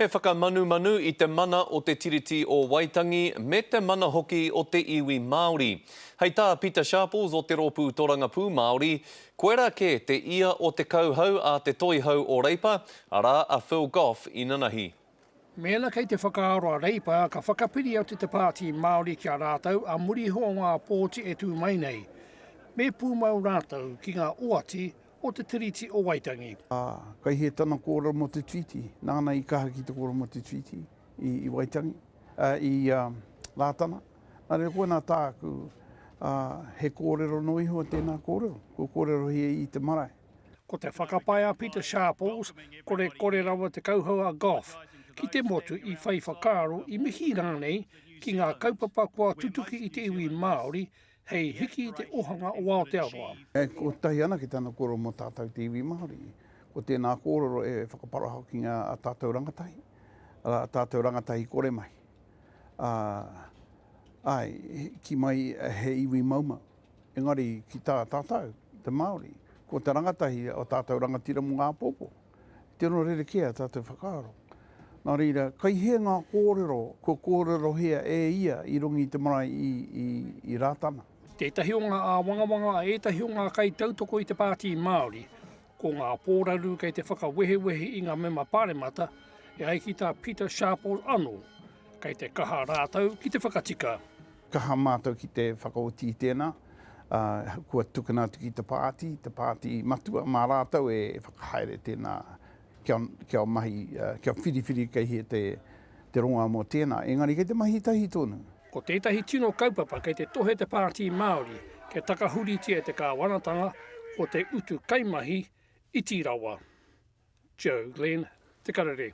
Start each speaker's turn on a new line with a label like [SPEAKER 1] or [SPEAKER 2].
[SPEAKER 1] He whakamanumanu i te mana o te Tiriti o Waitangi me te mana hoki o te iwi Māori. Hei tā Pita Sharples o te Rōpū Torangapū Māori, koirā kē te ia o te kauhau a te Toihau o Reipa, arā a Phil Goff inanahi.
[SPEAKER 2] Mēnā kei te whakaaro a Reipa ka whakapiri atu te Pāti Māori ki a rātou ā muri iho o ngā pōti e tū mai nei, me pūmau rātou ki ngā oati o te Tiriti o Waitangi.
[SPEAKER 3] Ā, kai hē tana kōrero mō te Tiriti, nāna i kaha ki te kōrero mō te Tiriti i, i Waitangi, ā, i Rātana. Nā reira, koinā tāku, ā, he kōrero noa iho tēnā kōrero, kua kōrerohia i te marae.
[SPEAKER 2] Ko te whakapae a Pita Sharples, korekore rawa te kauhau a Goff ki te motu i whai whakaaro, i mihi rānei ki ngā kaupapa kua tutuki i te iwi Māori hei hiki i te ohanga o Aotearoa.
[SPEAKER 3] E kotahi anake tana kōrero mō tātou te iwi Māori. Ko tēnā kōrero e whakaparaha ki ngā a tātou rangatahi, arā, a tātou rangatahi kore mahi. Ā, āe, kī mai he iwi maumau. Engari ki tā tātou, te Māori, ko te rangatahi o tātou rangatira mō ngā āpōpō. Tino rerekē a tātou whakaaro. Nā reira, kai hea ngā kōrero kua kōrerohia e ia i runga i te marae i, i, i Rātana?
[SPEAKER 2] Tētahi o ngā āwangawanga a ētahi o ngā kaitautoko i te Pāti Māori, ko ngā pōraru kei te whakawehewehe i ngā mema pāremata, e ai ki tā Pita Sharples anō, kei te kaha rātou ki te whakatika.
[SPEAKER 3] Kaha mātou ki te whakaoti i tēnā, ā, kua tukuna atu ki te pāti, te pāti matua, mā rātou e whakahaere tēnā kia, kia mahi, kia whiriwhiri kei hea te, te rongoā mō tēnā. Engari kei te mahi tahi tonu.
[SPEAKER 2] Ko tētahi tino kaupapa kei te tohe te Pāti Māori kia takahuritia e te kāwanatanga ko te utu kaimahi iti rawa. Joe Glenn, Te Karere.